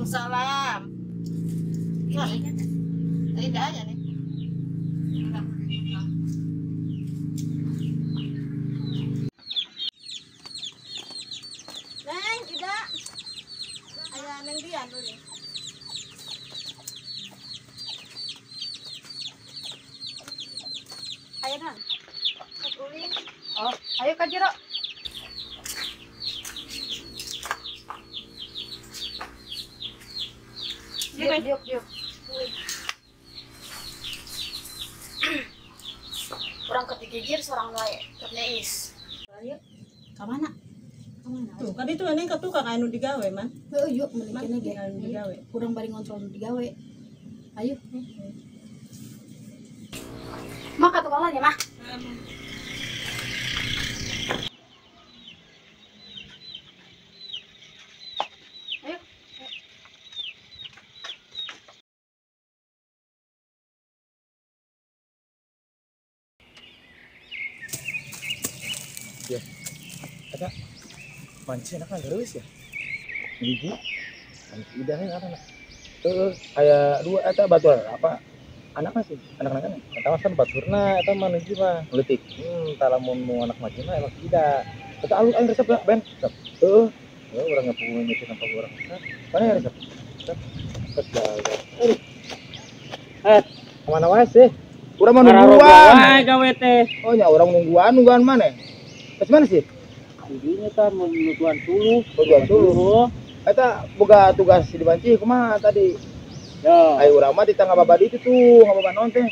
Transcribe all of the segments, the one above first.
Salam. Tidak aja nih. Neng, tidak. Ada neng Dian dulu. Ayo nang. Oh, ayo Kak Jero. Diuk, diuk. Orang ketigigir seorang wae, keur neis. Ayo, ka mana? Ka mana? Tuh, kan itu neng ka tukang anu digawe, man. Heuh, yuk mending kene ge. Anu digawe. Urang bari ngontrol nu digawe. Ayo. Mah ka tukang lah mah. Ya, ada manci enak kan geus ya. Ibu, manci idahnya apa nak? Aya dua eta batuan apa? Anak sih, anak-anak kan. Eta mah kan baturna, eta mah hiji mah. Leutik. Tah lamun nu anak mah emang tidak. Eta alus aing resep ya, Ben. Resep. Heeh. Heuh, urang ngapuguh mikir sampai urang. Mana ya resep? Resep. Resep. Kemana wae sih? Urang mah nungguan. Wae gawe teh. Oh nya urang nungguan, nungguan mana? Pas mana sih? Kudunya ta menutuan suluh. Tujuan suluh. Eta boga tugas di banci kumaha tadi? Ya. Ayo urang mah di tangga babadi itu tuh, ngababa naon teh?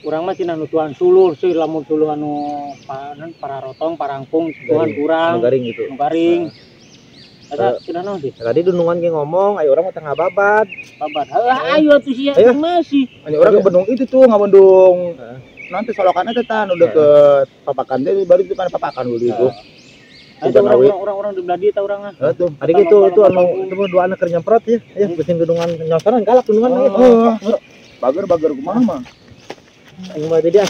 Urang mah cenah nutuan suluh sih lamun suluh anu panen pararotong, parangkung, tuan kurang. Nu garing gitu. Nu garing. Eta cenah naon sih? Tadi dunungan ge ngomong, ayo urang mah tangga babad. Babad. Heuh, ayo atuh sia masih. Ayo urang ke bendung itu tuh, ngabendung. Nanti solokannya teh tan udah ke papakan deh baru itu kan papakan dulu itu. Itu orang-orang di belah dia tah urang ah. Heeh tuh. Tadi gitu itu anu itu dua anak keur nyemprot ya. Ya pusing gedungan nyosoran galak gedungan heeh. Bager-bager kumaha mah. Aing mah tadi ah.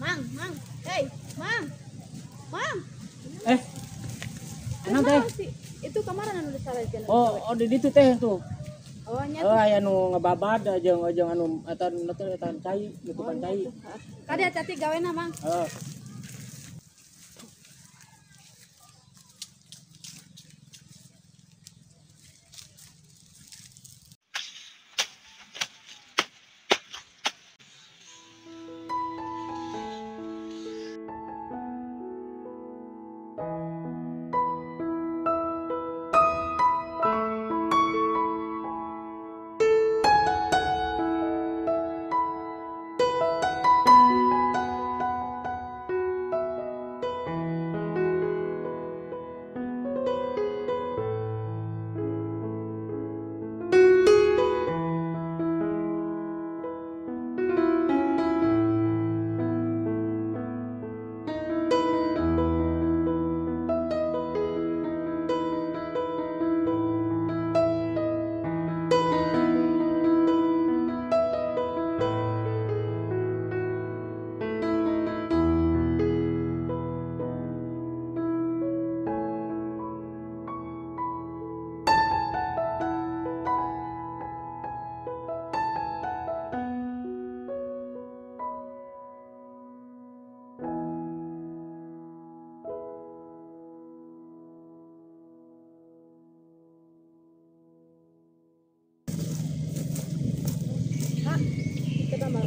Mang, mang, hey, mang, mang. Kenapa teh? Itu kemarin anu disalahin. Oh, di ditu teh tuh. Oh, nya. Oh, aya nu ngebabad jeung anu eta eta cai, nutupan cai. Kade hati-hati gawena, Mang. Heeh. Pak, kita damel.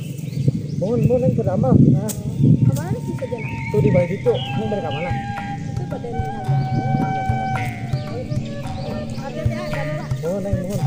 Mohon neng ke damel. Nah. Kemana sih sejana? Tuh di balik itu, neng dari mana? Itu pada neng. Hati-hati ah, damel Pak. Mohon neng, mohon.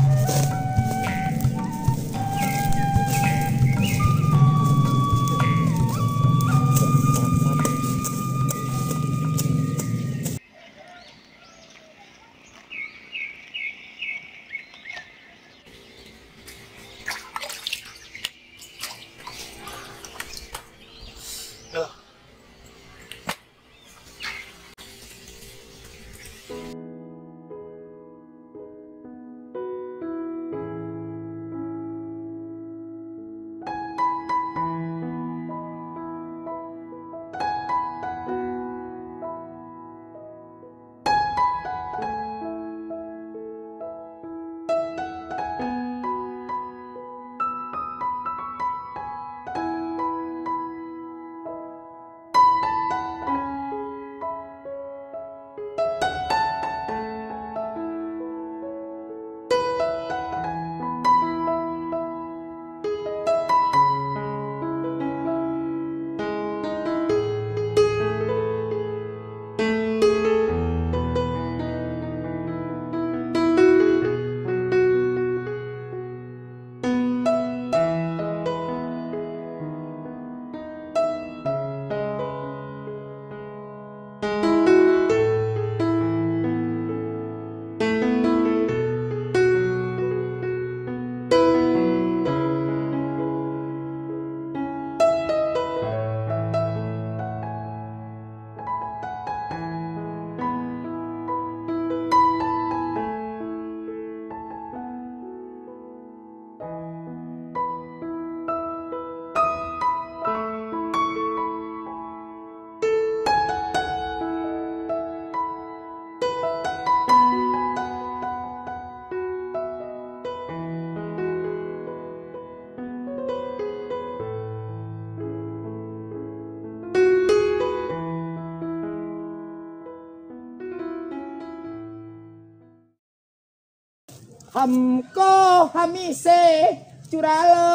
Hamko hamise curalo.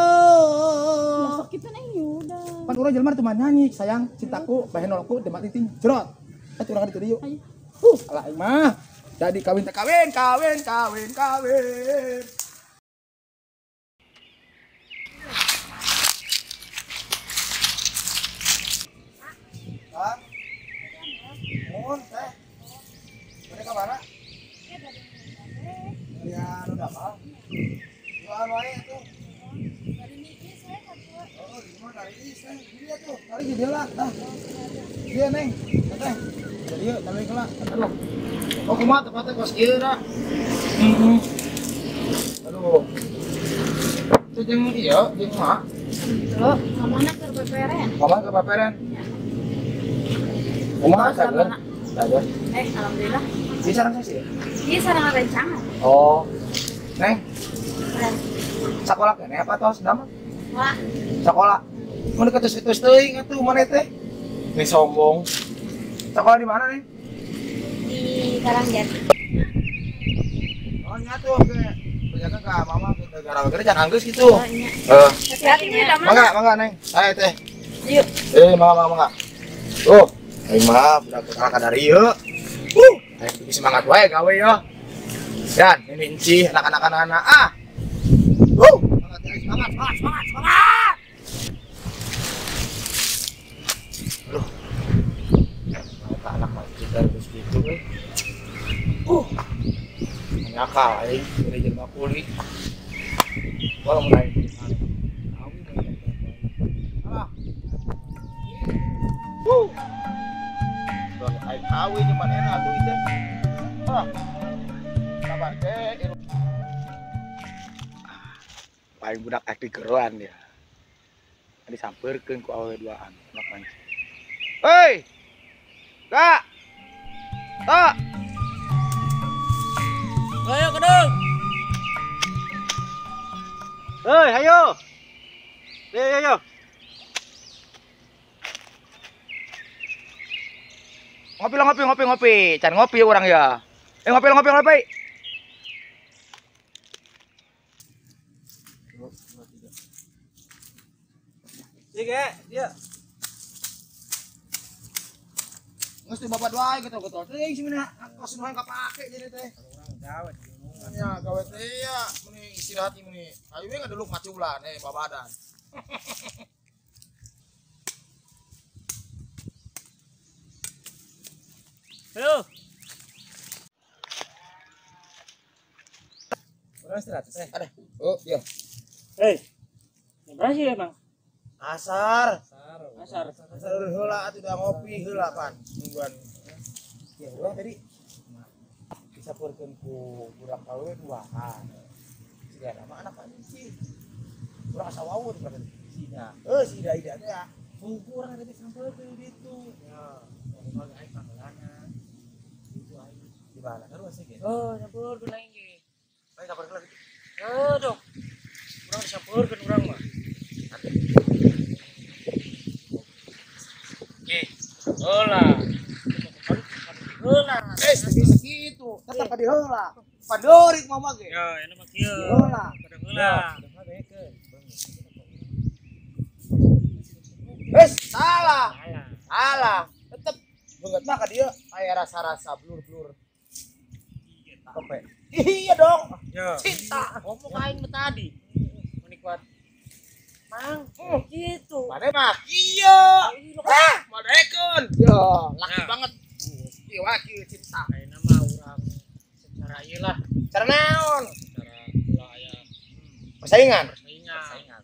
Masuk kita neng Yuda. Pan urang jelema teu nyanyi sayang cintaku bahenoloku demak ting cerot. Eta urang ditu dieu. Alah aing mah. Jadi kawin teh kawin kawin kawin kawin. Hah? Mohon teh. Bade ka mana? Ya, udah apa? Jualan wae tuh. Dari Niki saya satu. Oh, di mana dari saya? Dia tuh, tarik dia lah. Tah. Dia neng, teh. Jadi yuk, tarik lah. Aduh. Oh, kumaha tempatnya kos ieu dah. Heeh. Aduh. Itu jeung ieu, jeung mah. Tuh, ka mana keur peperen? Ka mana keur peperen? Kumaha sageun? Sageun. Alhamdulillah. Di sarang sih ya? Iya, sarang rencangan. Oh. Neng. Sekolah keneh apa tos nama? Wah. Sekolah. Mun ketus-ketus teuing atuh maneh teh. Nih sombong. Sekolah di mana, Neng? Di Karangjati. Oh, nya tuh oke. Berjaga ka mama ke gara-gara jangan anggeus gitu. Oh, iya. Heeh. Hati-hati nih, da Mangga, mangga, Neng. Ayo teh. Yuk. Mangga, mangga, mangga. Tuh, aing mah budak kalah ka dari ieu. Aing semangat wae gawe yo. Dan ini inci anak-anak anak-anak ah. Semangat semangat semangat semangat. Aduh. Mereka anak masjid terus gitu euy. Nyakal aing jadi jelema kuli. Walau mun aing alah. Aing kawin nyaman enak atuh ieu. Ah. Sabar teh. Paling budak ek digeroan dia. Disampeurkeun ku awewe duaan anak manci. Hei. Kak. Kak. Ayo kedung. Hei, ayo. Ayo, ayo. Ngopi lah, ngopi, ngopi, ngopi. Can ngopi orang ya. Ngopi lah, ngopi, ngopi. 2, 3. Iya, dia. Geus teh bapak doa gitu getol. Teuing sih mina kos nu hayang kapake jadi teh. Urang gawe di gunungan. Ya gawe teh ya meni istirahat meni. Ayo we ngaduluk maculan babadan. Halo. Urang istirahat teh. Ada. Oh, iya. Hei. Berhasil emang. Asar. Asar. Asar heula atuh da ngopi heula pan. Nungguan. Ya urang tadi disapurkeun ku budak kawe duaan. Siga nama anak panci. Urang asa wawun berarti. Sida. Sida ida teh ya. Buku urang ada di sampel teh ditu. Ya, ngomong aing panggelana. Itu aing. Di mana? Terus sih ge. Oh, nyampurkeun aing ge. Aing kabar heula gitu. Oh, dok. Urang disampurkeun urang mah. Oke. Heula. Heula. Bisa kitu. Tetep ka diheula. Padorik mah ge. Ya, enak mah kieu. Heula. Heula. Salah. Salah. Tetep beungeut mah ka dieu aya rasa-rasa blur-blur. Kope. Iya dong. Ya. Cinta. Ngomong aing mah tadi. Menikmat. Mang, gitu. Mana mah kieu. Hah, modekeun. Yo, laki banget. Ieu wakil cinta. Ayeuna mah urang secara ieu lah, Cara naon? secara ulah aya Persaingan. persaingan.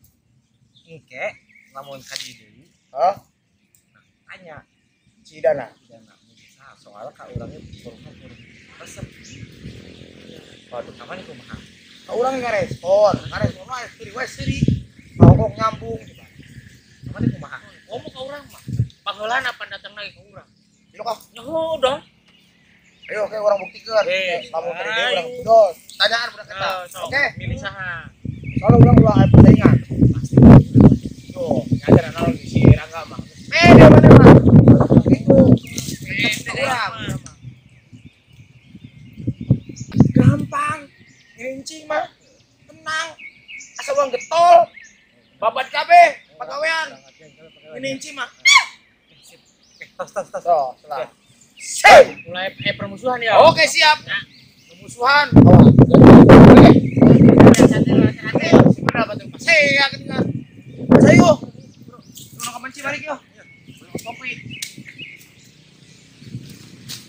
Engke lamun ka dieu deui Hah? tanya Cidana. Cidana saha soalnya ka urangnya barusan urang resep. Waduh, kamana kumaha? Ka urang ngarespon, ngarespon mah seri we seri. Ngomong nyambung coba. Kamana kumaha? Ngomong ka urang mah. Baheulana pan datang lagi ka urang. Yuk ah. Nyaho dong. Ayo oke urang buktikeun. Lamun ka dieu urang dos. Tanyaan budak eta. Oke, milih saha? Soalnya urang ulah aya persaingan. Pasti. Tuh, ngajar naon si Rangga mah. Dia mana mah? Gitu. Urang. Gampang. Ngerincing mah. Tenang. Asal urang getol. Babat kabeh, pagawean. Ngerinci mah. Tos tos tos. Tuh, setelah. Sip. Mulai permusuhan ya. Oke, siap. Permusuhan. Ayo. Turun ke benci balik yo. Kopi.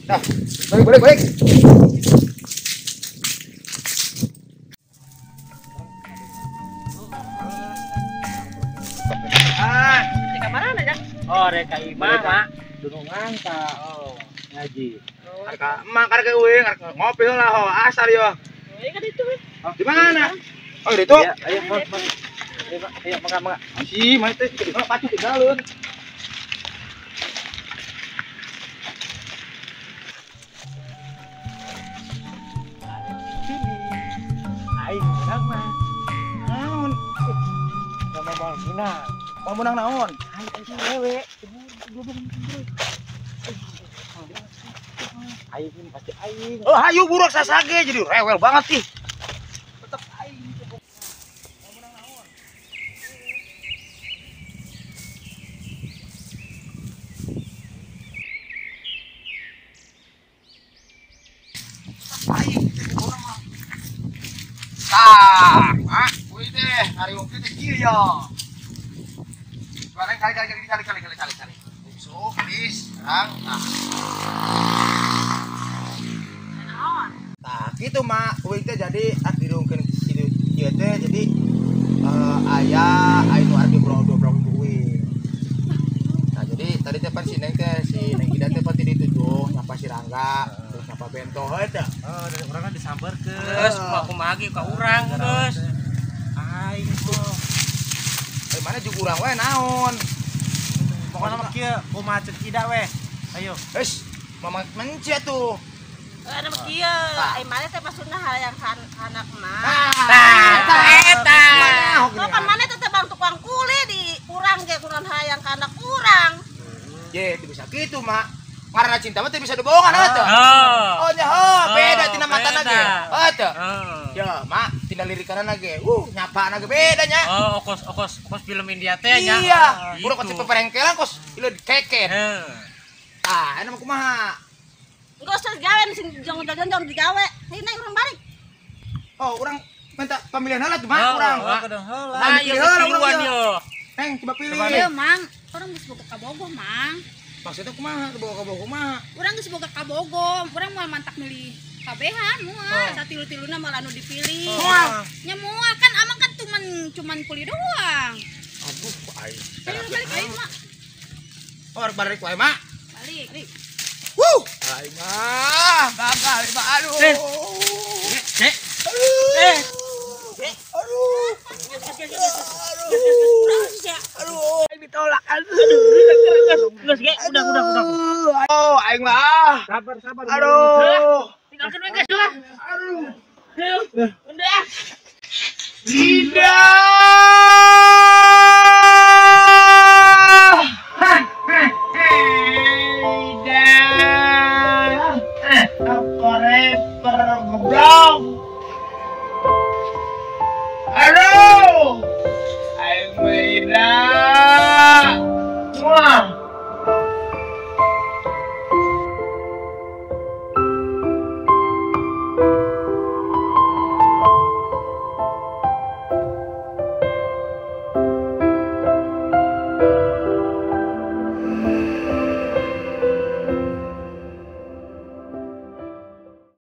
Dah, balik balik balik. Ah, di kamarana aja. Oh, rek ka imah, Mak. Dunungan ka ngaji. Karka emak karka euy, karka ngopi heula ho, asar yo. Iya kan itu. Di mana? Oh, di itu. Iya, ayo, Mak. Ayo, Mak. Ayo, mangga, mangga. Si, mana teh di mana pacu tinggalun. Sini. Aing menang mah. Naon? Gak mau menang. Mau menang naon? Aing aing wewe. Aing pasti aing. Oh, hayu burak sasage jadi rewel banget ih. Tetep aing gitu. Mau menang naon? Aing gitu orang mah. Tah, mak, kuy teh ngariung teh kieu ya. Kali kali kali kali kali kali kali kali. So, please, sekarang nah. Nah, gitu mak, uing teh jadi dirungkeun kitu kieu teh jadi aya aya nu arep diobrol-obrol ku uing. Nah, jadi tadi teh pan si Neng teh si Neng Ida teh pan ti dituduh nyapa si Rangga, terus nyapa Bento heuh teh. Oh, dari urangna disamperkeun. Geus, kumaha ge ka urang geus. Aing tuh. Mana juga urang we naon. Pokoknya mah kieu kumaha ceuk Ida we. Ayo. Heuh, mama menci atuh. Ada mah kieu, ai mana teh maksudna hayang anak mah. Tah, eta. Kok kan mana teh bang tukang kuli di urang ge kurang hayang ka anak urang. Ye, teu bisa kitu, Mak. Karena cinta mah teu bisa dibohongan heuh teu. Oh. Oh nya heuh, beda tina matana ge. Heuh teu. Oh. Ya, Mak, tina aing dalirikanana ge. Nyapana ge beda nya. Oh, kos film India teh nya. Iya, urang kos peperengkelan kos ieu keket. Heeh. Ah, eta mah kumaha? Enggak usah gawe sing jong-jong digawe. Hayu naik urang balik. Oh, urang minta pemilihan heula tuh mah urang. Nah, ieu tiluan yo. Neng, coba pilih. Ieu, Mang. Urang geus boga kabogoh, Mang. Maksudnya kumaha? Boga kabogoh kumaha? Urang geus boga kabogoh, urang moal mantak milih kabehan moal. Satilu-tiluna malah anu dipilih. Moal. Nya moal kan amang kan cuman kuli doang. Aduh, aing. Ayo balik aing mah. Oh, balik wae, Mak. Balik. Wuh, aing mah gagal mah aduh. Aduh. Aduh. Aing ditolak. Aduh. Geus ge, udah. Oh, aing mah. Sabar. Aduh. Tinggalkeun we geus lah. Aduh. Udah. Tidak. Tidak. Forever goblok. Aduh. Aing mah.